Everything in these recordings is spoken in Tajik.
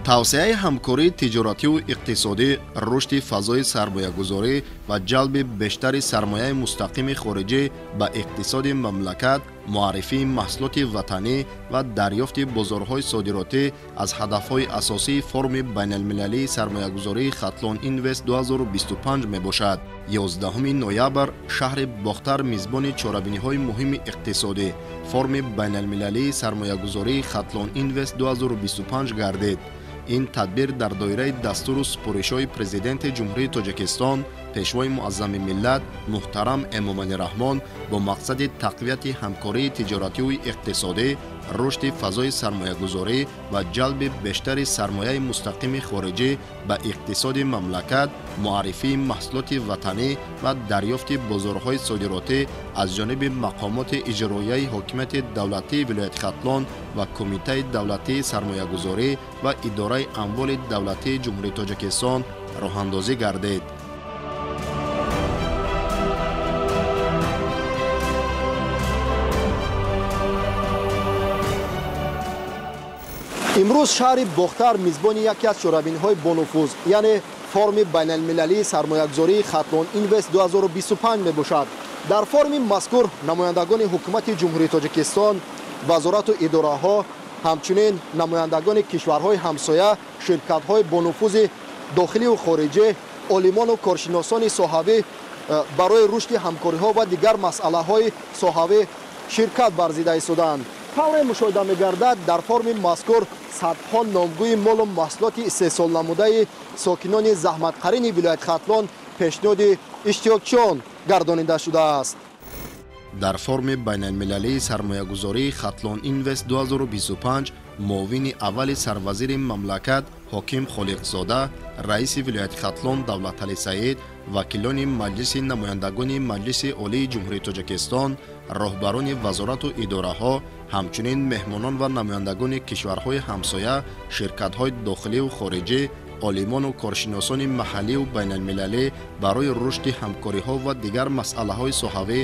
Тавсеаи ҳамкории тиҷоративу иқтисодӣ, рушди фазои сармоягузорӣ ва ҷалби бештари сармояи мустақими хориҷӣ ба иқтисоди мамлакат, муаррифии маҳсулоти ватанӣ ва дарёфти бозорҳои содиротӣ аз ҳадафҳои асосии форуми байналмилалии сармоягузории Хатлон Инвест 2025 мебошад. 11 ноябр шаҳри Бохтар мизбони чорабиниҳои муҳими иқтисодӣ, форуми байналмилалии сармоягузории Хатлон Инвест 2025 гардид. Ин тадбир дар доираи дастуру супоришҳои Президенти Ҷумҳурии Тоҷикистон, Пешвои муаззами миллат муҳтарам Эмомалӣ Раҳмон бо мақсади тақвияти ҳамкории тиҷоративу иқтисодӣ, рушди фазои сармоягузорӣ ва ҷалби бештари сармояи мустақими хориҷӣ ба иқтисоди мамлакат, муаррифии маҳсулоти ватанӣ ва дарёфти бозорҳои содиротӣ аз ҷониби мақомоти иҷроияи ҳокимияти давлатии вилояти Хатлон ва Кумитаи давлатии сармоягузорӣ ва Идораи амволи давлатии Ҷумҳурии Тоҷикистон роҳандозӣ гардид. Имрӯз шаҳри Бохтар мизбони яке аз чорабиниҳои бонуфуз, яъне форуми байналмилалии сармоягузории Хатлон Инвест 2025 мебошад. Дар форуми мазкур намояндагони ҳукумати Ҷумҳурии Тоҷикистон, вазорату идораҳо, ҳамчунин намояндагони кишварҳои ҳамсоя, ширкатҳои бонуфузи дохиливу хориҷӣ, олимону коршиносони соҳавӣ барои рушди ҳамкориҳо ва дигар масъалаҳои соҳавӣ ширкат варзида истоданд. Тавре мушоҳида мегардад, дар форуми мазкур садҳо номгӯи молу маҳсулоти истеҳсолнамудаи сокинони заҳматқарини вилояти Хатлон пешниҳоди иштирокчиён гардонида шудааст. Дар форуми байналмилалии сармоягузории Хатлон Инвест 2025 муовини аввали сарвазири мамлакат Ҳоким Холиқзода, раиси вилояти Хатлон Давлаталӣ Саид, вакилони Маҷлиси намояндагони Маҷлиси Олии Ҷумҳурии Тоҷикистон, роҳбарони вазорату идораҳо, ҳамчунин меҳмонон ва намояндагони кишварҳои ҳамсоя, ширкатҳои дохиливу хориҷӣ, олимону коршиносони маҳалливу байналмилалӣ барои рушди ҳамкориҳо ва дигар масъалаҳои соҳавӣ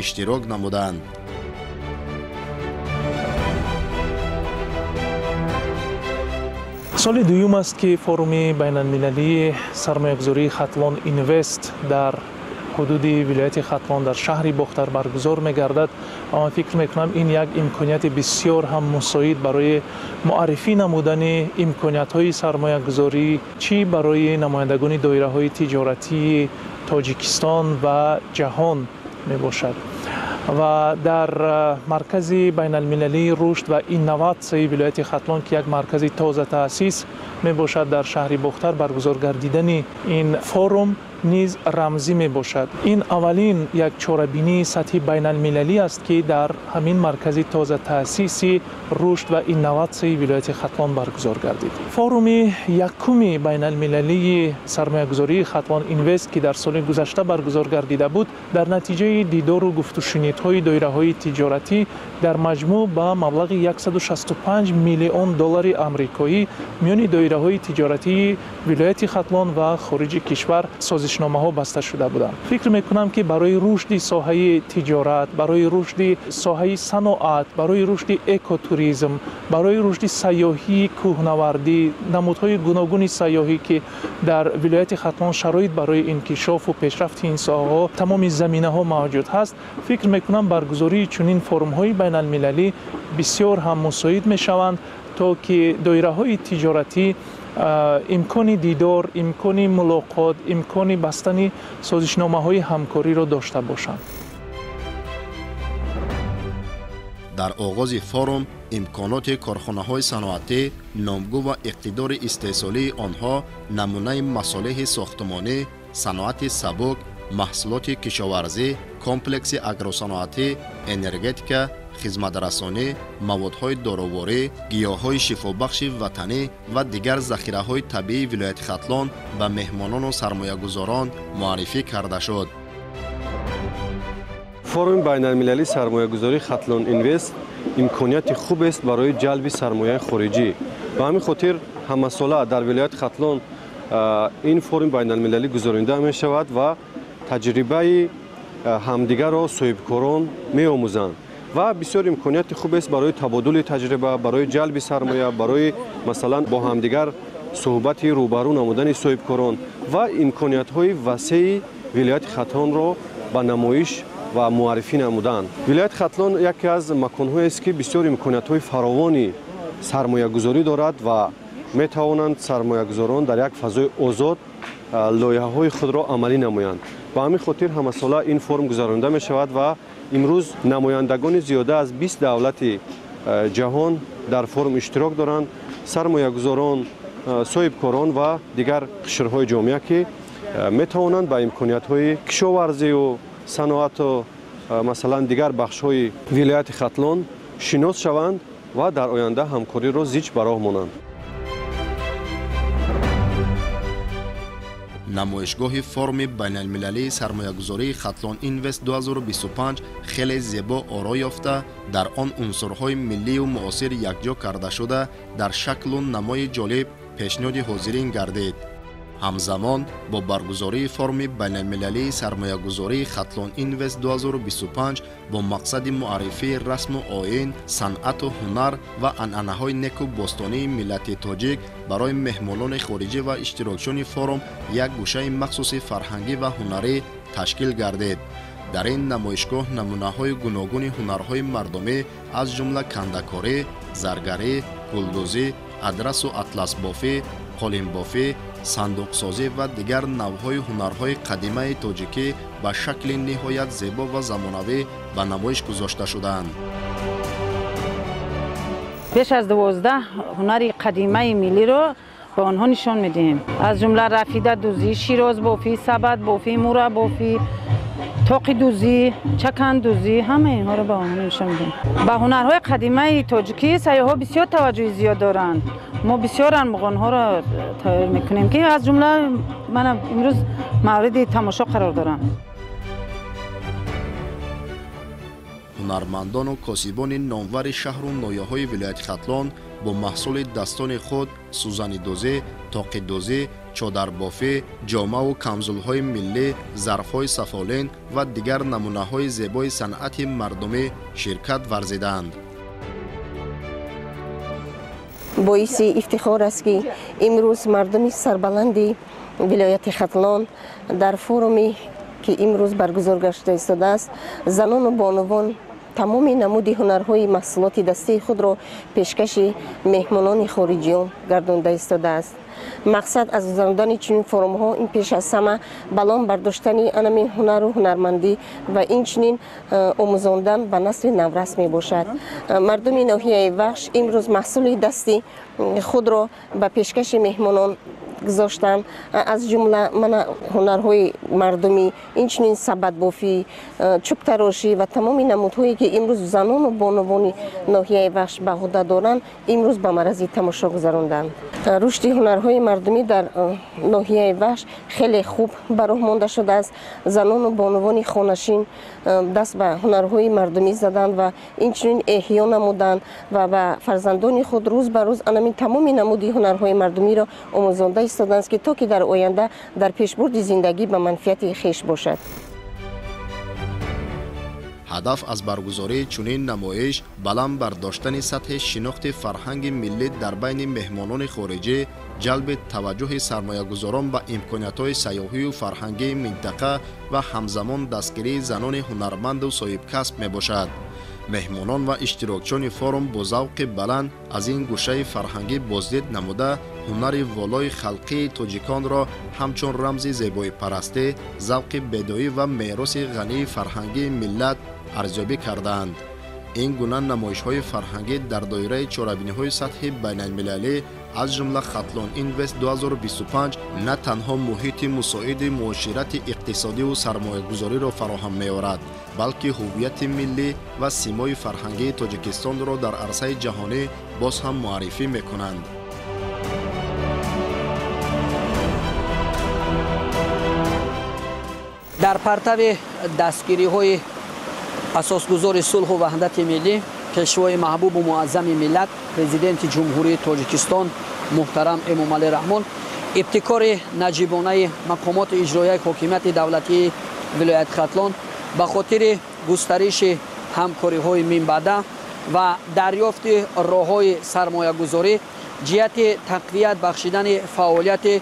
иштирок намуданд. Соли дуюм аст, ки форуми байналмилалии сармоягузории Хатлон Инвест дар ҳудуди вилояти Хатлон дар шаҳри Бохтар баргузор мегардад ва ман фикр мекунам, ин як имконияти бисёр ҳам мусоид барои муаррифӣ намудани имкониятҳои сармоягузорӣ чӣ барои намояндагони доираҳои тиҷоратии Тоҷикистон ва ҷаҳон мебошад. Ва дар маркази байналмилалии рушд ва инноватсияи вилояти Хатлон, ки як маркази тозатаъсис мебошад, дар шаҳри Бохтар баргузор гардидани ин форум низ рамзӣ мебошад. Ин аввалин як чорабинии сатҳи байналмилалӣ аст, ки дар ҳамин маркази тозатаъсиси рушд ва инноватсияи вилояти Хатлон баргузор гардид. Форуми якуми байналмилалии сармоягузории Хатлон Инвест, ки дар соли гузашта баргузор гардида буд, дар натиҷаи дидору гуфтушунидҳои доираҳои тиҷоратӣ дар маҷмӯъ ба маблағи 165 миллион доллари амрикоӣ миёни доираҳои тиҷоратии вилояти Хатлон ва хориҷи кишвар созишномаҳо баста шуда буданд. Фикр мекунам, ки барои рушди соҳаи тиҷорат, барои рушди соҳаи саноат, барои рушди экотуризм, барои рушди сайёҳии кӯҳнавардӣ, намудҳои гуногуни сайёҳӣ, ки дар вилояти Хатлон шароит барои инкишофу пешрафти ин соҳаҳо тамоми заминаҳо мавҷуд ҳаст, фикр мекунам, баргузории чунин форумҳои байналмилалӣ бисёр ҳам мусоид мешаванд, то ки доираҳои тиҷоратӣ имкони дидор, имкони мулоқот, имкони бастани созишномаҳои ҳамкориро дошта бошанд. Дар оғози форум имконоти корхонаҳои саноатӣ, номгӯ ва иқтидори истеҳсолии онҳо, намунаи масолеҳи сохтмонӣ, саноати сабук, маҳсулоти кишоварзӣ, комплекси агросаноатӣ, энергетика, хизматрасонӣ, маводҳои доруворӣ, гиёҳҳои шифобахши ватанӣ ва дигар захираҳои табиии вилояти Хатлон ба меҳмонону сармоягузорон муаррифӣ карда шуд. Форуми байналмилалии сармоягузории Хатлон Инвест имконияти хубест барои ҷалби сармояи хориҷӣ. Ба ҳамин хотир ҳамасола дар вилояти Хатлон ин форуми байналмилалӣ гузаронида мешавад ва таҷрибаи ҳамдигарро соҳибкорон меомӯзанд ва бисёр имконияти хубест барои табодули таҷриба, барои ҷалби сармоя, барои масалан бо ҳамдигар суҳбати рӯбарӯ намудани соҳибкорон ва имкониятҳои васеи вилояти Хатлонро ба намоиш ва муаррифӣ намуданд. Вилояти Хатлон яке аз маконҳоест, ки бисёр имкониятҳои фаровони сармоягузорӣ дорад ва метавонанд сармоягузорон дар як фазои озод лоиҳаҳои худро амалӣ намоянд. Ба ҳамин хотир ҳамасола ин форум гузаронида мешавад ва имрӯз намояндагони зиёда аз 20 давлати ҷаҳон дар форум иштирок доранд. Сармоягузорон, соҳибкорон ва дигар қишрҳои ҷомеа, ки метавонанд ба имкониятҳои кишоварзию саноату масалан дигар бахшҳои вилояти Хатлон шинос шаванд ва дар оянда ҳамкориро зич ба роҳ монанд. Намоишгоҳи форуми байналмилалии сармоягузории Хатлон Инвест 2025 хеле зебо оро ёфта, дар он унсурҳои миллию муосир якҷо карда шуда, дар шаклу намои ҷолиб пешниҳоди ҳозирин гардид. Ҳамзамон бо баргузории форуми байналмилалии сармоягузории Хатлон Инвест 2025 бо мақсади муаррифии расму оин, санъату ҳунар ва анъанаҳои неку бостонии миллати тоҷик барои меҳмонони хориҷӣ ва иштирокчиёни форум як гӯшаи махсуси фарҳангӣ ва ҳунарӣ ташкил гардид. Дар ин намоишгоҳ намунаҳои гуногуни ҳунарҳои мардумӣ аз ҷумла кандакорӣ, заргарӣ, гулдӯзӣ, адрасу атласбофӣ, қолинбофӣ, сандуқсозӣ ва дигар навъҳои ҳунарҳои қадимаи тоҷикӣ ба шакли ниҳоят зебо ва замонавӣ ба намоиш гузошта шудаанд. Беш аз 12 ҳунари қадимаи миллиро ба онҳо нишон медиҳем. Аз ҷумла рафидадӯзӣ, широзбофӣ, сабадбофӣ, мурабофӣ, тоқидӯзӣ, чакандӯзӣ, ҳамаи инҳоро ба онҳо нишон медиҳем. Ба ҳунарҳои қадимаи тоҷикӣ сайёҳҳо бисёр таваҷҷӯҳи зиёд доранд. Мо бисёр армуғонҳоро тайёр мекунем, ки аз ҷумла ман имрӯз мавриди тамошо қарор дорам. Ҳунармандону косибони номвари шаҳру ноҳияҳои вилояти Хатлон бо маҳсули дастони худ сӯзанидӯзӣ, тоқидӯзӣ, чодарбофӣ, ҷомаву камзулҳои миллӣ, зарфҳои сафолин ва дигар намунаҳои зебои санъати мардумӣ ширкат варзиданд. Боиси ифтихор аст, ки имрӯз мардуми сарбаланди вилояти Хатлон дар форуме, ки имрӯз баргузор гашта истодааст, занону бонувон тамоми намуди ҳунарҳои маҳсулоти дастии худро пешкаши меҳмонони хориҷиён гардонда истодааст. Мақсад аз гузарондани чунин форумҳо ин пеш аз ҳама баланд бардоштани анамин ҳунару ҳунармандӣ ва инчунин омӯзондан ба насли наврас мебошад. Мардуми ноҳияи Вахш имрӯз маҳсули дасти худро ба пешкаши меҳмонон гузоштанд. Аз ҷумла мана ҳунарҳои мардумӣ, инчунин сабадбофӣ, чӯбтарошӣ ва тамоми намудҳое, ки имрӯз занону бонувони ноҳияи Вахш ба ӯҳда доранд, имрӯз ба марази тамошо гузаронданд. Рушди ҳунарҳои мардумӣ дар ноҳияи Вахш хеле хуб ба роҳ монда шудааст. Занону бонувони хонашин даст ба ҳунарҳои мардумӣ заданд ва инчунин эҳё намуданд ва ба фарзандони худ рӯз ба рӯз анамин тамоми намуди ҳунарҳои мардумиро омӯзонда истоданд, ки то ки дар оянда дар пешбурди зиндагӣ ба манфиати хеш бошад. Ҳадаф аз баргузории чунин намоиш баланд бардоштани сатҳи шинохти фарҳанги миллӣ дар байни меҳмонони хориҷӣ, ҷалби таваҷҷӯҳи сармоягузорон ба имкониятҳои сайёҳию фарҳангии минтақа ва ҳамзамон дастгирии занони ҳунарманду соҳибкасб мебошад. Меҳмонон ва иштирокчиёни форум бо завқи баланд аз ин гӯшаи фарҳангӣ боздид намуда, ҳунари волои халқии тоҷиконро ҳамчун рамзи зебоипарастӣ, завқи бедоӣ ва мероси ғании фарҳангии миллат арзёбӣ кардаанд. Ин гуна намоишҳои фарҳангӣ дар доираи чорабиниҳои сатҳи байналмилалӣ аз ҷумла Хатлон Инвест 2025 на танҳо муҳити мусоиди муоширати иқтисодиву сармоягузориро фароҳам меорад, балки ҳуввияти миллӣ ва симои фарҳангии Тоҷикистонро дар арсаи ҷаҳонӣ боз ҳам муаррифӣ мекунанд. Дар партави дастгириҳои асосгузори сулҳу ваҳдати миллӣ, пешвои маҳбубу муаззами миллат, президенти Ҷумҳурии Тоҷикистон муҳтарам Эмомалӣ Раҳмон, ибтикори наҷибонаи мақомоти иҷроияи ҳокимияти давлатии вилояти Хатлон ба хотири густариши ҳамкориҳои минбаъда ва дарёфти роҳҳои сармоягузорӣ ҷиҳати тақвият бахшидани фаъолияти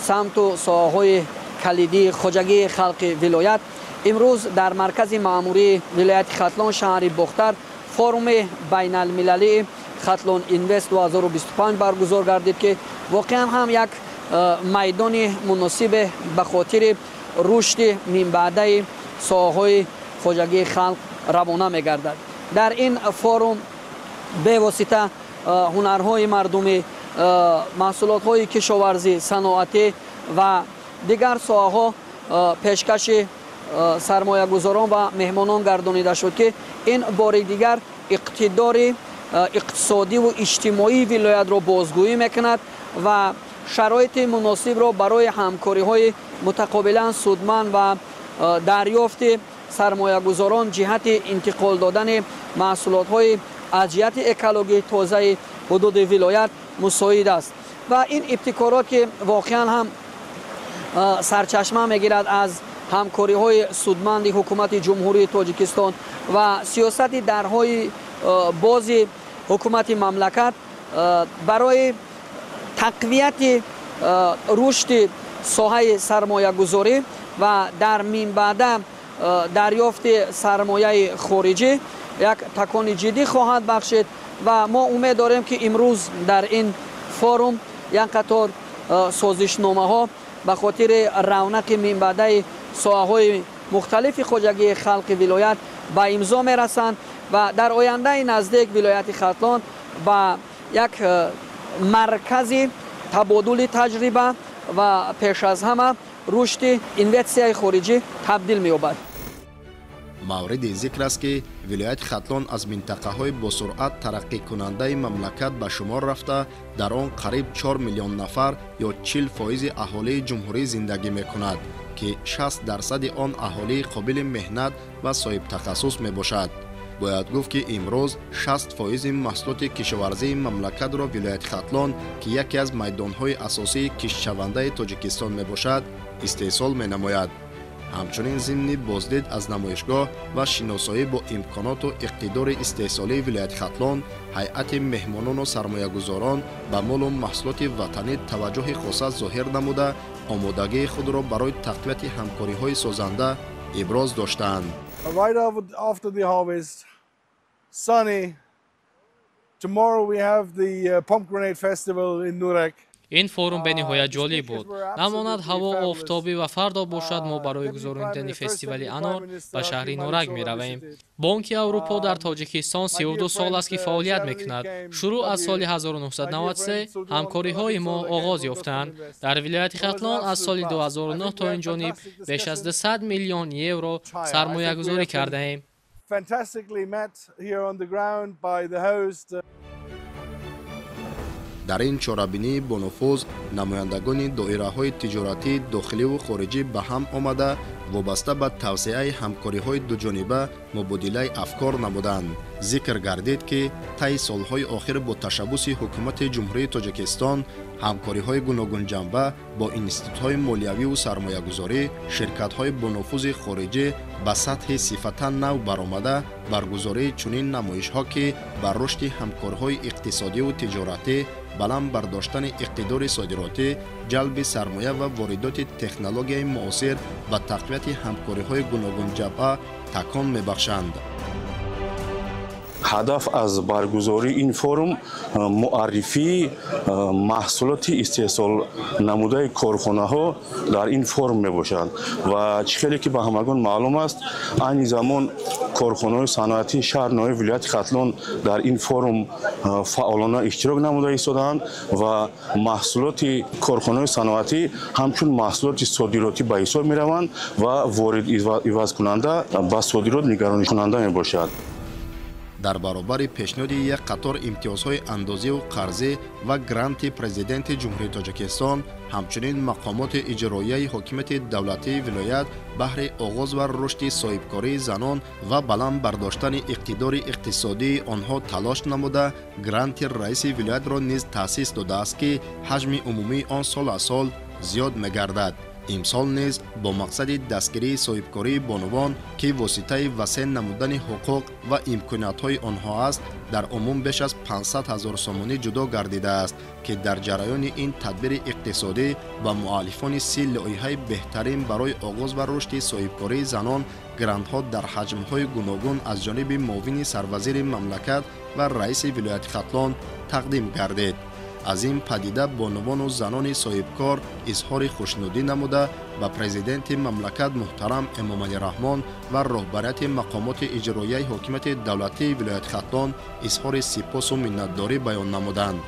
самту соҳаҳои калидии хоҷагии халқи вилоят имрӯз дар маркази маъмурии вилояти Хатлон, шаҳри Бохтар, форуми байналмилалии Хатлон Инвест 2025 баргузор гардид, ки воқеан ҳам як майдони муносибе ба хотири рушди минбаъдаи соҳаҳои хоҷагии халқ равона мегардад. Дар ин форум бевосита ҳунарҳои мардумӣ, маҳсулотҳои кишоварзӣ, саноатӣ ва дигар соҳаҳо пешкаши сармоягузорон ва меҳмонон гардонида шуд, ки ин бори дигар иқтидори иқтисодиву иҷтимоии вилоятро бозгӯӣ мекунад ва шароити муносибро барои ҳамкориҳои мутақобилан судманд ва дарёфти сармоягузорон ҷиҳати интиқол додани маҳсулотҳои аз ҷиҳати экологии тозаи ҳудуди вилоят мусоид аст. Ва ин ибтикорот, ки воқеан ҳам сарчашма мегирад аз ҳамкориҳои судманди ҳукумати Ҷумҳурии Тоҷикистон ва сиёсати дарҳои бози ҳукумати мамлакат барои тақвияти рушди соҳаи сармоягузорӣ ва дар минбаъда дарёфти сармояи хориҷӣ як такони ҷиддӣ хоҳад бахшид. Ва мо умед дорем, ки имрӯз дар ин форум як қатор созишномаҳо ба хотири равнақи минбаъдаи соҳаҳои мухталифи хоҷагии халқи вилоят ба имзо мерасанд ва дар ояндаи наздик вилояти Хатлон ба як маркази табодули таҷриба ва пеш аз ҳама рушди инвеститсияи хориҷӣ табдил меёбад. Мавриди зикр аст, ки вилояти Хатлон аз минтақаҳои босуръат тараққикунандаи мамлакат ба шумор рафта, дар он қариб 4 миллион нафар ё 40% аҳолии ҷумҳурӣ зиндагӣ мекунад, ки 60% он аҳолии қобили меҳнат ва соҳибтахассус мебошад. Бояд гуфт, ки имрӯз 60% маҳсулоти кишоварзии мамлакатро вилояти Хатлон, ки яке аз майдонҳои асосии киштшавандаи Тоҷикистон мебошад, истеҳсол менамояд. Ҳамчунин зимни боздид аз намоишгоҳ ва шиносоӣ бо имконоту иқтидори истеҳсолии вилояти Хатлон, ҳайати меҳмонону сармоягузорон ба молу маҳсулоти ватанӣ таваҷҷӯҳи хоса зоҳир намуда, омодагии худро барои тақвияти ҳамкориҳои созанда иброз доштанд. Right after the harvest, sunny. Tomorrow we have the pomegranate festival in Nurek. Ин форум бениҳоят ҷолиб буд. Намонад ҳаво офтобӣ ва фардо бошад, мо барои гузаронидани фестивали анор ба шаҳри Норак меравем. Бонки Аврупо дар Тоҷикистон 32 сол аст, ки фаъолият мекунад. Шурӯъ аз соли 1993 ҳамкориҳои мо оғоз ёфтанд. Дар вилояти Хатлон аз соли 2009 то ин ҷониб беш аз 200 миллион евро сармоягузорӣ кардаем. Fantastically met here on the ground by the host. Дар ин чорабинии бонуфуз намояндагони доираҳои тиҷоратии дохиливу хориҷӣ ба ҳам омада, вобаста ба тавсеаи ҳамкориҳои дуҷониба мубодилаи афкор намуданд. Зикр гардид, ки таи солҳои охир бо ташаббуси ҳукумати Ҷумҳурии Тоҷикистон ҳамкориҳои гуногунҷанба бо институтҳои молиявиву сармоягузорӣ, ширкатҳои бонуфузи хориҷӣ ба сатҳи сифатан нав баромада, баргузории чунин намоишҳо, ки ба рушди ҳамкориҳои иқтисодиву тиҷоратӣ, баланд бардоштани иқтидори содиротӣ, ҷалби сармоя ва воридоти технологияи муосир ва тақвияти ҳамкориҳои гуногунҷабҳа такон мебахшанд. Ҳадаф аз баргузории ин форум муаррифии маҳсулоти истеҳсолнамудаи корхонаҳо дар ин форум мебошад. Ва чӣ хеле ки ба ҳамагон маълум аст, айни замон корхонаҳои саноатии шаҳр, ноҳияи вилояти Хатлон дар ин форум фаъолона иштирок намуда истодаанд ва маҳсулоти корхонаҳои саноатӣ ҳамчун маҳсулоти содиротӣ ба ҳисоб мераванд ва ворид ивазкунанда ба содирот нигаронкунанда мебошад. Дар баробари пешниҳоди як қатор имтиёзҳои андозиву қарзӣ ва гранти Президенти Ҷумҳурии Тоҷикистон, ҳамчунин мақомоти иҷроияи ҳокимияти давлатии вилоят баҳри оғоз ва рушди соҳибкории занон ва баланд бардоштани иқтидори иқтисодии онҳо талош намуда, гранти раиси вилоятро низ таъсис додааст, ки ҳаҷми умумии он сол аз сол зиёд мегардад. Имсол низ бо мақсади дастгирии соҳибкории бонувон, ки воситаи васеъ намудани ҳуқуқ ва имкониятҳои онҳо аст, дар умум беш аз 500 ҳазор сомонӣ ҷудо гардидааст, ки дар ҷараёни ин тадбири иқтисодӣ ба муаллифони 30 лоиҳаи беҳтарин барои оғоз ва рушди соҳибкории занон грантҳо дар ҳаҷмҳои гуногун аз ҷониби муовини сарвазири мамлакат ва раиси вилояти Хатлон тақдим гардид. Аз ин падида бонувону занони соҳибкор изҳори хушнудӣ намуда ба президенти мамлакат муҳтарам Эмомалӣ Раҳмон ва роҳбарияти мақомоти иҷроияи ҳокимияти давлатии вилояти Хатлон изҳори сипосу миннатдорӣ баён намуданд.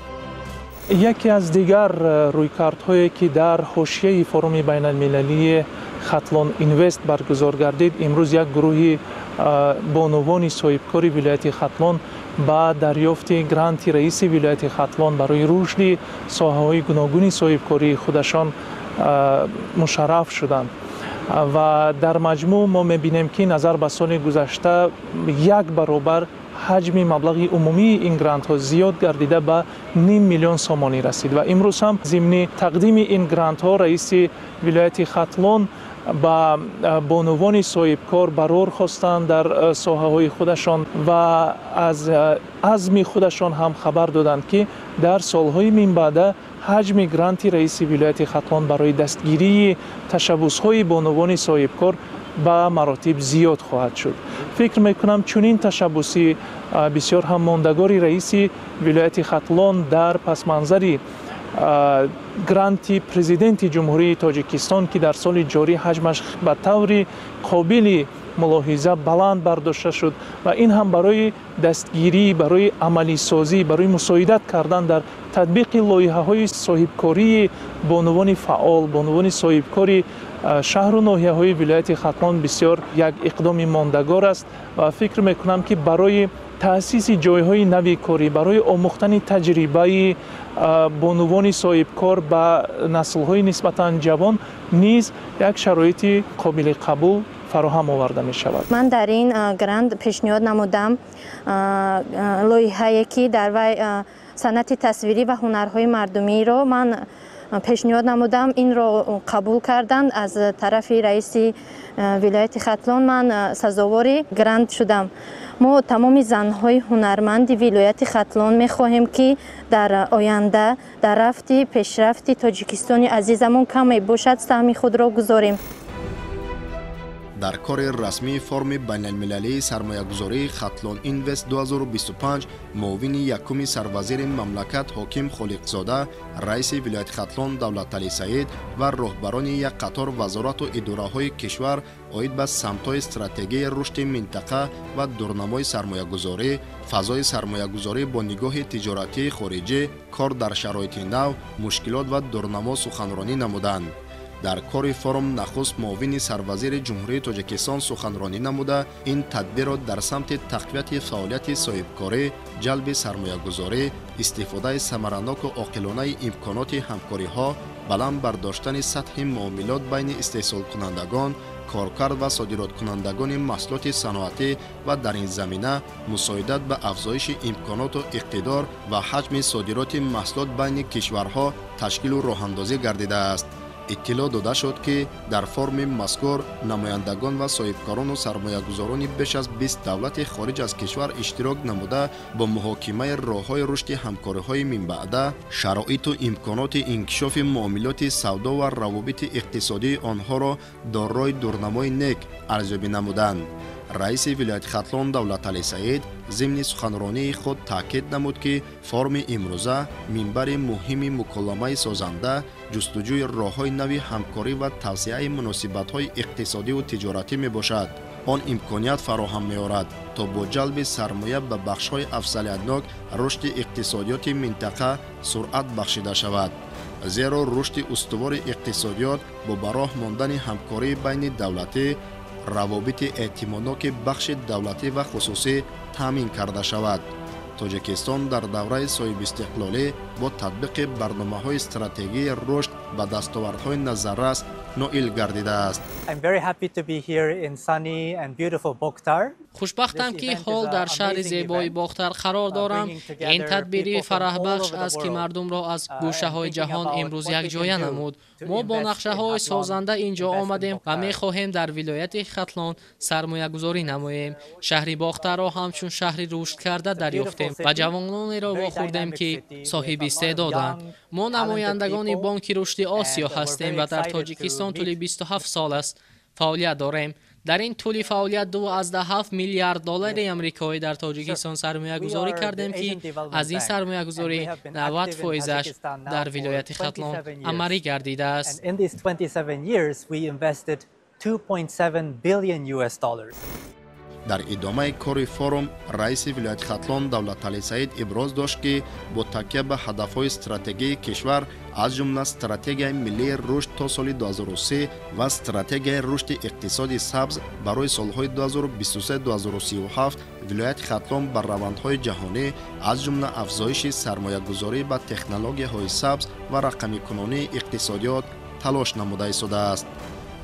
Яке аз дигар рӯйкардҳое, ки дар ҳошияи форуми байналмилалии Хатлон Инвест баргузор гардид, имрӯз як гурӯҳи бонувони соҳибкори вилояти Хатлон ба дарёфти гранти раиси вилояти Хатлон барои рушди соҳаҳои гуногуни соҳибкории худашон мушарраф шуданд. Ва дар маҷмӯъ мо мебинем, ки назар ба соли гузашта як баробар ҳаҷми маблағи умумии ин грантҳо зиёд гардида ба 0,5 миллион сомонӣ расид. Ва имрӯз ҳам зимни тақдими ин грантҳо раиси вилояти Хатлон ба бонувони соҳибкор барор хостанд дар соҳаҳои худашон ва аз азми худашон ҳам хабар доданд, ки дар солҳои минбаъда ҳаҷми гранти раиси вилояти Хатлон барои дастгирии ташаббусҳои бонувони соҳибкор ба маротиб зиёд хоҳад шуд. Фикр мекунам, чунин ташаббуси бисёр ҳам мондагори раиси вилояти Хатлон дар пасманзари гранти президенти Ҷумҳурии Тоҷикистон, ки дар соли ҷорӣ ҳаҷмаш ба таври қобили мулоҳиза баланд бардошта шуд ва ин ҳам барои дастгирӣ, барои амалисозӣ, барои мусоидат кардан дар татбиқи лоиҳаҳои соҳибкории бонувони фаъол, бонувони соҳибкори шаҳру ноҳияҳои вилояти Хатлон бисёр як иқдоми мондагор аст. Ва фикр мекунам, ки барои таъсиси ҷойҳои нави корӣ, барои омӯхтани таҷрибаи бонувони соҳибкор ба наслҳои нисбатан ҷавон низ як шароити қобили қабул фароҳам оварда мешавад. Ман дар ин грант пешниҳод намудам лоиҳае, ки дар вай санъати тасвирӣ ва ҳунарҳои мардумиро ман пешниҳод намудам. Инро қабул карданд аз тарафи раиси вилояти Хатлон. Ман сазовори грант шудам. Мо тамоми занҳои ҳунарманди вилояти Хатлон мехоҳем, ки дар оянда дар рафти пешрафти Тоҷикистони азизамон каме бошад саҳми худро гузорем. Дар кори расмии форуми байналмилалии сармоягузории Хатлон Инвест 2025 муовини якуми сарвазири мамлакат Ҳоким Холиқзода, раиси вилояти Хатлон Давлаталӣ Саид ва роҳбарони як қатор вазорату идораҳои кишвар оид ба самтҳои стратегии рушди минтақа ва дурнамои сармоягузорӣ, фазои сармоягузорӣ бо нигоҳи тиҷоратии хориҷӣ, кор дар шароити нав, мушкилот ва дурнамо суханронӣ намуданд. Дар кори форум нахуст муовини сарвазири Ҷумҳурии Тоҷикистон суханронӣ намуда ин тадбирро дар самти тақвияти фаъолияти соҳибкорӣ, ҷалби сармоягузорӣ, истифодаи самараноку оқилонаи имконоти ҳамкориҳо, баланд бардоштани сатҳи муомилот байни истеҳсолкунандагон, коркард ва содироткунандагони маҳсулоти саноатӣ ва дар ин замина мусоидат ба афзоиши имконоту иқтидор ва ҳаҷми содироти маҳсулот байни кишварҳо ташкилу роҳандозӣ гардидааст. Иттилоъ дода шуд, ки дар форуми мазкур намояндагон ва соҳибкорону сармоягузорони беш аз 20 давлати хориҷ аз кишвар иштирок намуда бо муҳокимаи роҳҳои рушди ҳамкориҳои минбаъда, шароиту имконоти инкишофи муомилоти савдо ва равобити иқтисодии онҳоро дорои дурнамои нек арзёбӣ намуданд. Раиси вилояти Хатлон Давлаталӣ Саид зимни суханронии худ таъкид намуд, ки форуми имрӯза минбари муҳими муколамаи созанда, ҷустуҷӯи роҳҳои нави ҳамкорӣ ва тавсеаи муносибатҳои иқтисодиву тиҷоратӣ мебошад. Он имконият фароҳам меорад, то бо ҷалби сармоя ба бахшҳои афзалиятнок рушди иқтисодиёти минтақа суръат бахшида шавад. Зеро рушди устувори иқтисодиёт бо ба роҳ мондани ҳамкории байни давлатӣ, равобити эътимодноки бахши давлатӣ ва хусусӣ таъмин карда шавад. Тоҷикистон дар давраи соҳибистиқлолӣ бо татбиқи барномаҳои стратегии рушд ба дастовардҳои назаррас ноил гардидааст. Хушбахтам, ки ҳол дар шаҳри зебои Бохтар қарор дорам. Ин тадбири фараҳбахш аст, ки мардумро аз гӯшаҳои ҷаҳон имрӯз якҷоя намуд. Мо бо нақшаҳои созанда ин ҷо омадем ва мехоҳем дар вилояти Хатлон сармоягузорӣ намоем. Шаҳри Бохтарро ҳамчун шаҳри рушдкарда дарёфтем ва ҷавононеро вохӯрдем, ки соҳиби истеъдоданд. Мо намояндагони Бонки Рушди Осиё ҳастем ва дар Тоҷикистон тӯли 27 сол аст фаъолият дорем. Дар ин тӯли фаъолият 2,7 миллиард доллари амрикоӣ дар Тоҷикистон сармоягузорӣ кардем, ки аз ин сармоягузорӣ 90 фоизаш дар вилояти Хатлон амалӣ гардидааст. Дар идомаи кори форум раиси вилояти Хатлон Давлаталӣ Саид иброз дошт, ки бо такя ба ҳадафҳои стратегии кишвар, аз ҷумла стратегияи миллии рушд то соли 2003 ва стратегияи рушди иқтисоди сабз барои солҳои 2023-2037, вилояти Хатлон ба равандҳои ҷаҳонӣ, аз ҷумла афзоиши сармоягузорӣ ба технологияҳои сабз ва рақамикунонии иқтисодиёт талош намуда истодааст.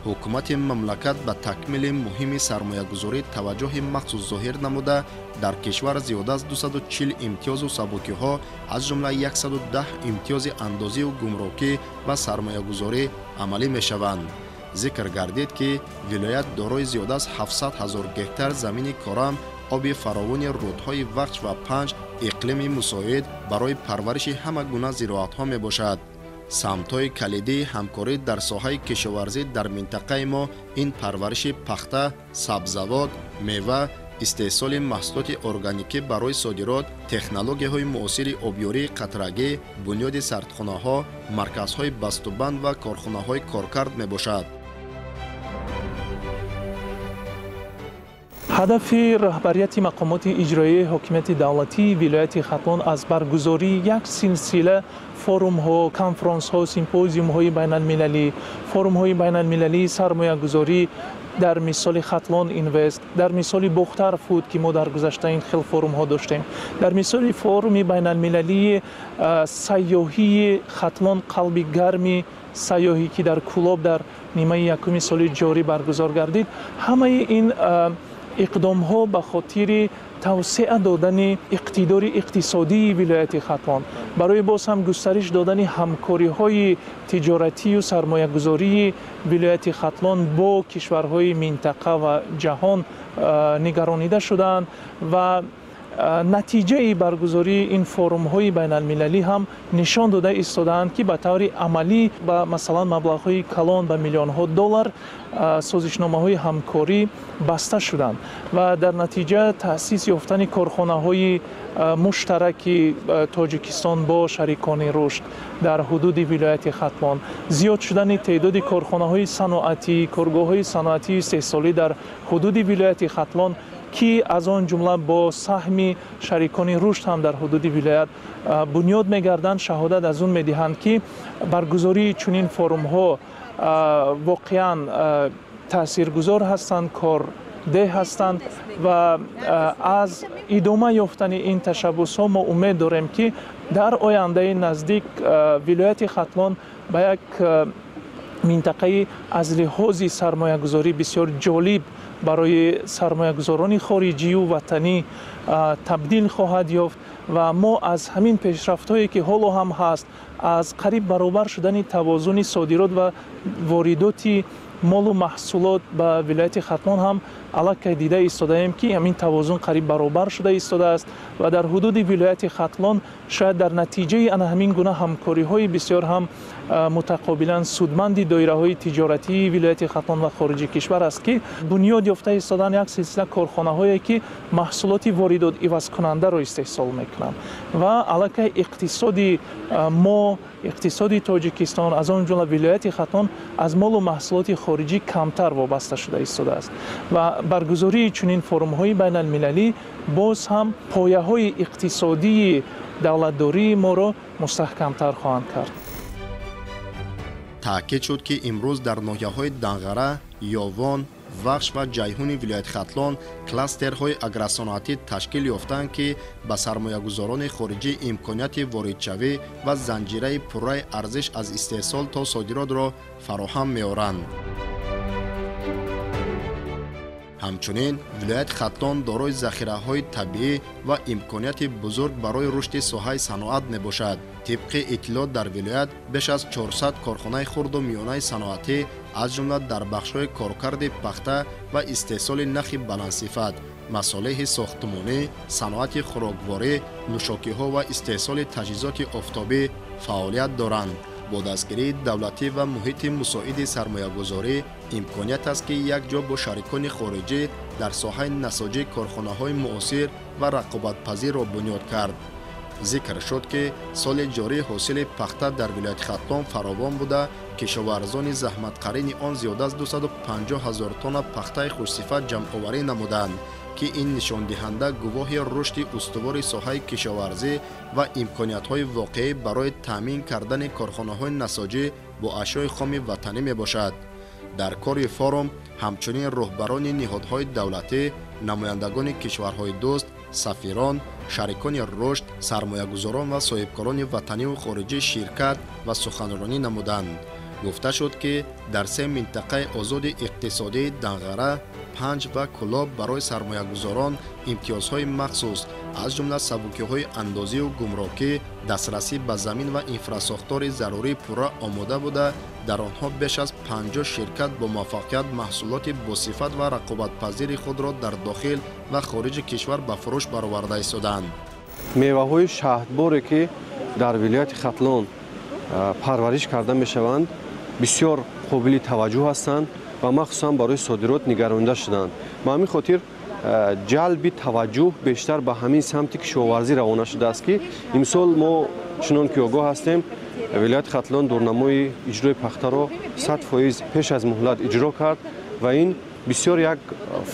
Ҳукумати мамлакат ба такмили муҳими сармоягузорӣ таваҷҷӯҳи махсус зоҳир намуда, дар кишвар зиёда аз 240 имтиёзу сабукиҳо, аз ҷумла 110 имтиёзи андозию гумрукӣ ва сармоягузорӣ амалӣ мешаванд. Зикр гардид, ки вилоят дорои зиёда аз 700 ҳазор гектар замини корам, оби фаровони рудҳои Вахш ва Панҷ, иқлими мусоид барои парвариши ҳама гуна зироатҳо мебошад. Самтҳои калидии ҳамкорӣ дар соҳаи кишоварзӣ дар минтақаи мо ин парвариши пахта, сабзавот, мева, истеҳсоли маҳсулоти органикӣ барои содирот, технологияҳои муосири обёрии қатрагӣ, бунёди сардхонаҳо, марказҳои бастубанд ва корхонаҳои коркард мебошад. Ҳадафи раҳбарияти мақомоти иҷроияи ҳокимияти давлатии вилояти Хатлон аз баргузории як силсила форумҳо, конфронсҳо, симпозиумҳои байналмилалӣ, форумҳои байналмилалии сармоягузорӣ дар мисоли Хатлон Инвест, дар мисоли Бохтар Фуд, ки мо дар гузашта ин хел форумҳо доштем, дар мисоли форуми байналмилалии сайёҳии Хатлон қалби гарми сайёҳӣ, ки дар Кӯлоб дар нимаи якуми соли ҷорӣ баргузор гардид, ҳамаи ин иқдомҳо ба хотири тавсеа додани иқтидори иқтисодии вилояти Хатлон, барои боз ҳам густариш додани ҳамкориҳои тиҷоратию сармоягузории вилояти Хатлон бо кишварҳои минтақа ва ҷаҳон нигаронида шудаанд ва натиҷаи баргузории ин форумҳои байналмилалӣ ҳам нишон дода истодаанд, ки ба таври амалӣ ба масалан маблағҳои калон ба миллионҳо доллар созишномаҳои ҳамкорӣ баста шуданд ва дар натиҷа таъсис ёфтани корхонаҳои муштараки Тоҷикистон бо шарикони рушд дар ҳудуди вилояти Хатлон, зиёд шудани теъдоди корхонаҳои саноатӣ, коргоҳҳои саноатии истеҳсолӣ дар ҳудуди вилояти Хатлон, ки аз он ҷумла бо саҳми шарикони рушд ҳам дар ҳудуди вилоят бунёд мегарданд, шаҳодат аз он медиҳанд, ки баргузории чунин форумҳо воқеан таъсиргузор ҳастанд, кордеҳ ҳастанд ва аз идома ёфтани ин ташаббусҳо мо умед дорем, ки дар ояндаи наздик вилояти Хатлон ба як минтақаи аз лиҳози сармоягузорӣ бисёр ҷолиб барои сармоягузорони хориҷию ватанӣ табдил хоҳад ёфт ва мо аз ҳамин пешрафтҳое, ки ҳоло ҳам ҳаст, аз қариб баробар шудани тавозуни содирот ва воридоти молу маҳсулот ба вилояти Хатлон ҳам аллакай дида истодаем, ки ҳамин тавозун қариб баробар шуда истодааст ва дар ҳудуди вилояти Хатлон шояд дар натиҷаи ана ҳамин гуна ҳамкориҳои бисёр ҳам мутақобилан судманди доираҳои тиҷоратии вилояти Хатлон ва хориҷи кишвар аст, ки бунёд ёфта истодаанд як силсила корхонаҳое, ки маҳсулоти воридот ивазкунандаро истеҳсол мекунанд ва аллакай иқтисоди мо, иқтисоди Тоҷикистон, аз он ҷумла вилояти Хатлон аз молу маҳсулоти хориҷӣ камтар вобаста шуда истодааст ва баргузории чунин форумҳои байналмилалӣ боз ҳам пояҳои иқтисодии давлатдории моро мустаҳкамтар хоҳанд кард. Таъкид шуд, ки имрӯз дар ноҳияҳои Данғара, Ёвон, Вахш ва Ҷайҳуни вилояти Хатлон кластерҳои агросаноатӣ ташкил ёфтанд, ки ба сармоягузорони хориҷӣ имконияти воридшавӣ ва занҷираи пурраи арзиш аз истеҳсол то содиротро фароҳам меоранд. Ҳамчунин вилояти Хатлон дорои захираҳои табиӣ ва имконияти бузург барои рушди соҳаи саноат мебошад. Тибқи иттилоот дар вилоят беш аз 400 корхонаи хурду миёнаи саноатӣ, аз ҷумла дар бахшҳои коркарди пахта ва истеҳсоли нахи баландсифат, масолеҳи сохтмонӣ, саноати хӯрокворӣ, нӯшокиҳо ва истеҳсоли таҷҳизоти офтобӣ фаъолият доранд. Бо дастгирии давлатӣ ва муҳити мусоиди сармоягузорӣ имконият аст, ки якҷо бо шарикони хориҷӣ дар соҳаи насоҷӣ корхонаҳои муосир ва рақобатпазирро бунёд кард. Зикр шуд, ки соли ҷорӣ ҳосили пахта дар вилояти Хатлон фаровон буда, кишоварзони заҳматқарини он зиёда аз 250 ҳазор тонна пахтаи хушсифат ҷамъоварӣ намуданд, ки ин нишондиҳанда гувоҳи рушди устувори соҳаи кишоварзӣ ва имкониятҳои воқеӣ барои таъмин кардани корхонаҳои насоҷӣ бо ашёи хоми ватанӣ мебошад. Дар кори форум ҳамчунин роҳбарони ниҳодҳои давлатӣ, намояндагони кишварҳои дӯст, сафирон, шарикони рушд, сармоягузорон ва соҳибкорони ватаниву хориҷӣ ширкат ва суханронӣ намуданд. Гуфта шуд, ки дар се минтақаи озоди иқтисодии Данғара, Панҷ ва Кӯлоб барои сармоягузорон имтиёзҳои махсус, аз ҷумла сабукиҳои андозию гумрукӣ, дастрасӣ ба замин ва инфрасохтори зарурӣ пурра омода буда, дар онҳо беш аз 50 ширкат бо муваффақият маҳсулоти босифат ва рақобатпазири худро дар дохил ва хориҷи кишвар ба фурӯш бароварда истодаанд. Меваҳои шаҳдборе, ки дар вилояти Хатлон парвариш карда мешаванд, бисёр қобили таваҷҷӯҳ ҳастанд ва махсусан барои содирот нигаронида шуданд. Ба ҳамин хотир ҷалби таваҷҷӯҳ бештар ба ҳамин самти кишоварзӣ равона шудааст, ки имсол мо чунон ки огоҳ ҳастем, вилояти Хатлон дурнамои иҷрои пахтаро 100% пеш аз муҳлат иҷро кард ва ин бисёр як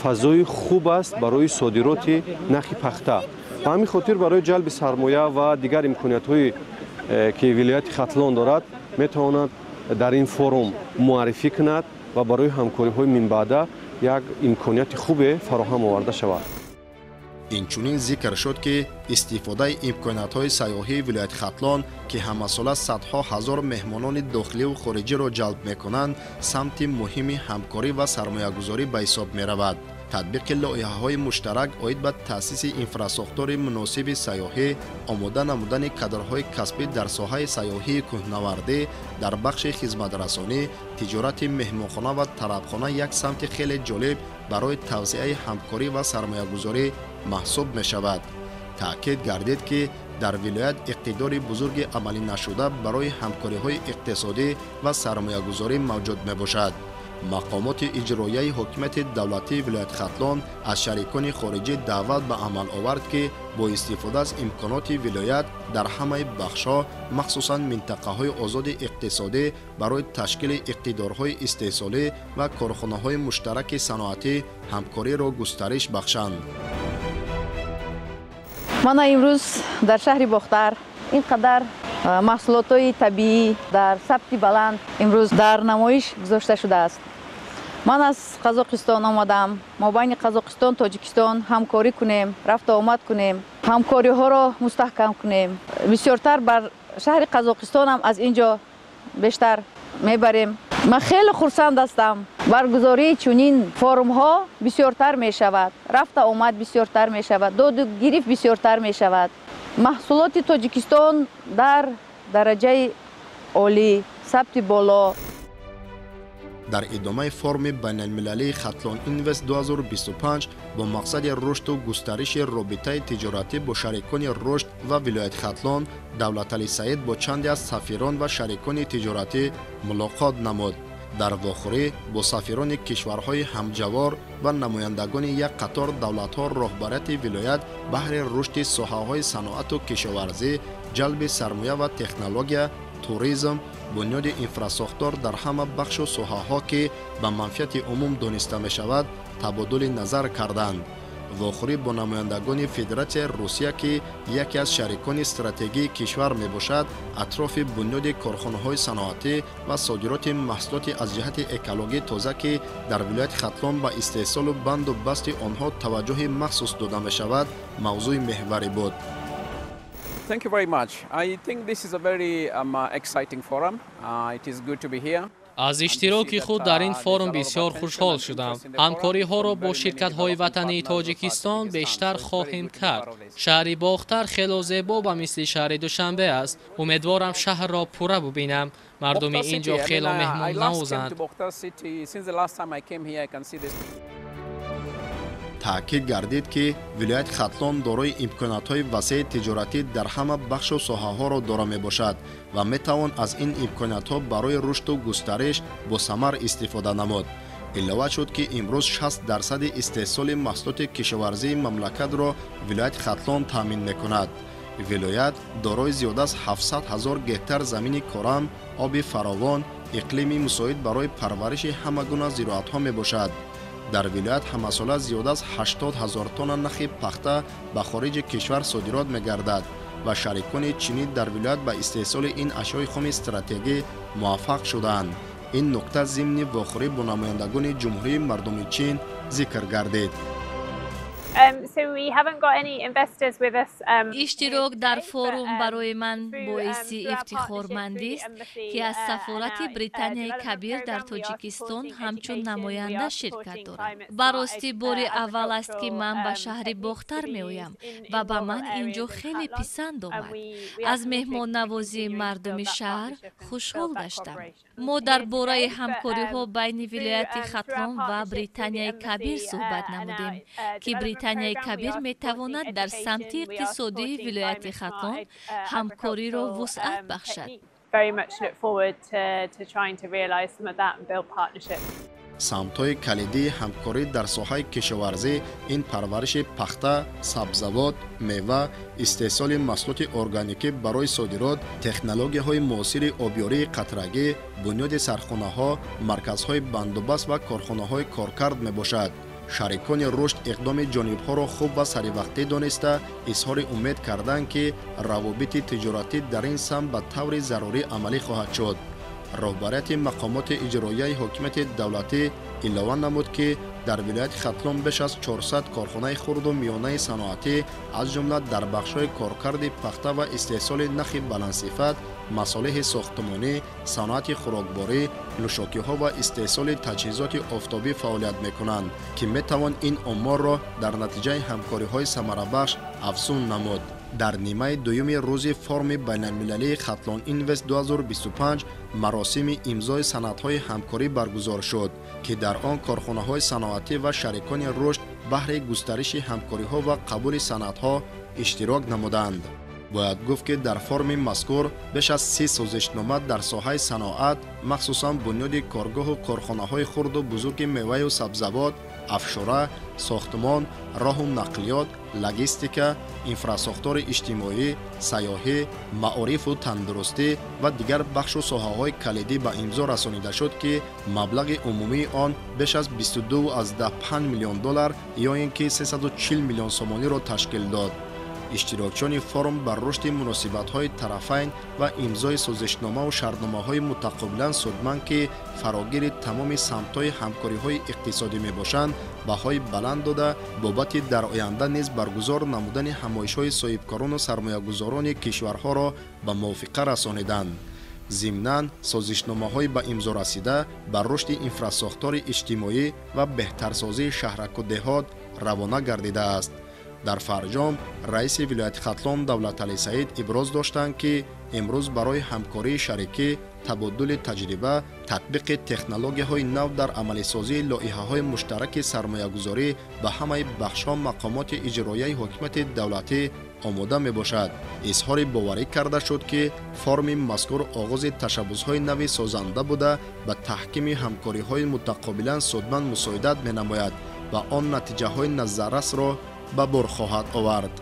фазои хуб аст барои содироти нахи пахта. Ба ҳамин хотир барои ҷалби сармоя ва дигар имкониятҳое, ки вилояти Хатлон дорад, метавонад дар ин форум муаррифӣ кунад ва барои ҳамкориҳои минбаъда як имконияти хубе фароҳам оварда шавад. Инчунин зикр шуд, ки истифодаи имкониятҳои сайёҳии вилояти Хатлон, ки ҳамасола садҳо ҳазор меҳмонони дохиливу хориҷиро ҷалб мекунанд, самти муҳими ҳамкорӣ ва сармоягузорӣ ба ҳисоб меравад. Татбиқи лоиҳаҳои муштарак оид ба таъсиси инфрасохтори муносиби сайёҳӣ, омода намудани кадрҳои касбӣ дар соҳаи сайёҳии кӯҳнавардӣ, дар бахши хизматрасонӣ, тиҷорати меҳмонхона ва тарабхона як самти хеле ҷолиб барои тавсеаи ҳамкорӣ ва сармоягузорӣ маҳсуб мешавад. Таъкид гардид, ки дар вилоят иқтидори бузурги амалӣ нашуда барои ҳамкориҳои иқтисодӣ ва сармоягузорӣ мавҷуд мебошад. Мақомоти иҷроияи ҳокимияти давлатии вилояти Хатлон аз шарикони хориҷӣ даъват ба амал овард, ки бо истифода аз имконоти вилоят дар ҳамаи бахшҳо, махсусан минтақаҳои озоди иқтисодӣ, барои ташкили иқтидорҳои истеҳсолӣ ва корхонаҳои муштараки саноатӣ ҳамкориро густариш бахшанд. Мана имрӯз дар шаҳри Бохтар ин қадар маҳсулотҳои табиӣ дар сабти баланд имрӯз дар намоиш гузошта шудааст. Ман аз Қазоқистон омадам. Мо байни Қазоқистон Тоҷикистон ҳамкорӣ кунем, рафту омад кунем, ҳамкориҳоро мустаҳкам кунем. Бисёртар бар шаҳри Қазоқистонам аз ин ҷо бештар мебарем. Ман хеле хурсанд ҳастам. Баргузории чунин форумҳо бисёртар мешавад, рафта омад бисёртар мешавад, доду гирифт бисёртар мешавад. Маҳсулоти Тоҷикистон дар дараҷаи олӣ, сабти боло. Дар идомаи форуми байналмилалии Хатлон Инвест 2025 бо мақсади рушду густариши робитаи тиҷоратӣ бо шарикони рушд ва вилояти Хатлон, Давлаталӣ Саид бо чанде аз сафирон ва шарикони тиҷоратӣ мулоқот намуд. Дар вохӯрӣ бо сафирони кишварҳои ҳамҷавор ва намояндагони як қатор давлатҳо роҳбарияти вилоят баҳри рушди соҳаҳои саноату кишоварзӣ, ҷалби сармоя ва технология, туризм, бунёди инфрасохтор дар ҳама бахшу соҳаҳо, ки ба манфиати умум дониста мешавад, табодули назар карданд. Вохӯрӣ бо намояндагони Федератсияи Русия, ки яке аз шарикони стратегии кишвар мебошад, атрофи бунёди корхонаҳои саноатӣ ва содироти маҳсулоти аз ҷиҳати экологӣ тоза, ки дар вилояти Хатлон ба истеҳсолу банду басти онҳо таваҷҷӯҳи махсус дода мешавад, мавзӯи меҳварӣ буд. Thank you very much. I think this is a very exciting forum. It is good to be here. Аз иштироки худ дар ин форум бисёр хушҳол шудам. Ҳамкориҳоро бо ширкатҳои ватании Тоҷикистон бештар хоҳем кард. Шаҳри Бохтар хело зебо ба мисли шаҳри Душанбе аст. Умедворам шаҳрро пурра бубинам. Мардуми ин ҷо хело меҳмоннавозанд. Таъкид гардид, ки вилояти Хатлон дорои имкониятҳои васеи тиҷоратӣ дар ҳама бахшу соҳаҳоро дора мебошад ва метавон аз ин имкониятҳо барои рушду густариш босамар истифода намуд. Илова шуд, ки имрӯз 60% истеҳсоли маҳсулоти кишоварзии мамлакатро вилояти Хатлон таъмин мекунад. Вилоят дорои зиёда аз 700 ҳазор гектар замини корам, оби фаровон, иқлими мусоид барои парвариши ҳама гуна зироатҳо мебошад. Дар вилоят ҳамасола зиёда аз 80 ҳазор тонна нахи пахта ба хориҷи кишвар содирот мегардад ва шарикони чинӣ дар вилоят ба истеҳсоли ин ашёи хоми стратегӣ муваффақ шудаанд. Ин нукта зимни вохӯрӣ бо намояндагони Ҷумҳурии Мардуми Чин зикр гардид. Иштирок дар форум барои ман боиси ифтихормандист, ки аз сафорати Британияи Кабир дар Тоҷикистон ҳамчун намоянда ширкат дорам. Ба ростӣ, бори аввал аст, ки ман ба шаҳри Бохтар меоям ва ба ман ин ҷо хеле писанд омад. Аз меҳмоннавозии мардуми шаҳр хушҳол гаштам. Мо дар бораи ҳамкориҳо байни вилояти Хатлон ва Британияи Кабир суҳбат намудем, ки Британияи Кабир метавонад дар самти иқтисодии вилояти Хатлон ҳамкориро вусъат бахшад. Самтҳои калидии ҳамкорӣ дар соҳаи кишоварзӣ ин парвариши пахта, сабзавот, мева, истеҳсоли маҳсулоти органикӣ барои содирот, технологияҳои муосири обёрии қатрагӣ, бунёди сархонаҳо, марказҳои бандубаст ва корхонаҳои коркард мебошад. Шарикони рушд иқдоми ҷонибҳоро хуб ва саривақтӣ дониста, изҳори умед карданд, ки равобити тиҷоратӣ дар ин самт ба таври зарурӣ амалӣ хоҳад шуд. Роҳбарияти мақомоти иҷроияи ҳокимияти давлатӣ илова намуд, ки дар вилояти Хатлон беш аз 400 корхонаи хурду миёнаи саноатӣ, аз ҷумла дар бахшҳои коркарди пахта ва истеҳсоли нахи баландсифат, масолеҳи сохтмонӣ, саноати хӯрокворӣ, нӯшокиҳо ва истеҳсоли таҷҳизоти офтобӣ фаъолият мекунанд, ки метавон ин оморро дар натиҷаи ҳамкориҳои самарабахш афзун намуд. Дар нимаи дуюми рӯзи форуми байналмилалии Хатлон Инвест 2025 маросими имзои санадҳои ҳамкорӣ баргузор шуд, ки дар он корхонаҳои саноатӣ ва шарикони рушд баҳри густариши ҳамкориҳо ва қабули санадҳо иштирок намуданд. Бояд гуфт, ки дар форуми мазкур беш аз 30 созишнома дар соҳаи саноат, махсусан бунёди коргоҳу корхонаҳои хурду бузурги меваю сабзавот, афшура, сохтмон, роҳу нақлиёт, логистика, инфрасохтори иҷтимоӣ, сайёҳӣ, маорифу тандурустӣ ва дигар бахшу соҳаҳои калидӣ ба имзо расонида шуд, ки маблағи умумии он беш аз 22,5 миллион доллар ё ин ки 340 миллион сомониро ташкил дод. Иштирокчиёни форум бар рушди муносибатҳои тарафайн ва имзои созишномаву шартномаҳои мутақобилан судманд, ки фарогири тамоми самтҳои ҳамкориҳои иқтисодӣ мебошанд, баҳои баланд дода, бобати дар оянда низ баргузор намудани ҳамоишҳои соҳибкорону сармоягузорони кишварҳоро ба мувофиқа расониданд. Зимнан, созишномаҳои ба имзо расида бар рушди инфрасохтори иҷтимоӣ ва беҳтарсозии шаҳраку деҳот равона гардидааст. Дар фарҷом раиси вилояти Хатлон Давлаталӣ Саид иброз доштанд, ки имрӯз барои ҳамкории шарикӣ, табодули таҷриба, татбиқи технологияҳои нав дар амалисозии лоиҳаҳои муштараки сармоягузорӣ ба ҳамаи бахшҳо мақомоти иҷроияи ҳокимияти давлатӣ омода мебошад. Изҳори боварӣ карда шуд, ки форуми мазкур оғози ташаббусҳои нави созанда буда, ба таҳкими ҳамкориҳои мутақобилан судманд мусоидат менамояд ва он натиҷаҳои назаррасро ба бор хоҳад овард.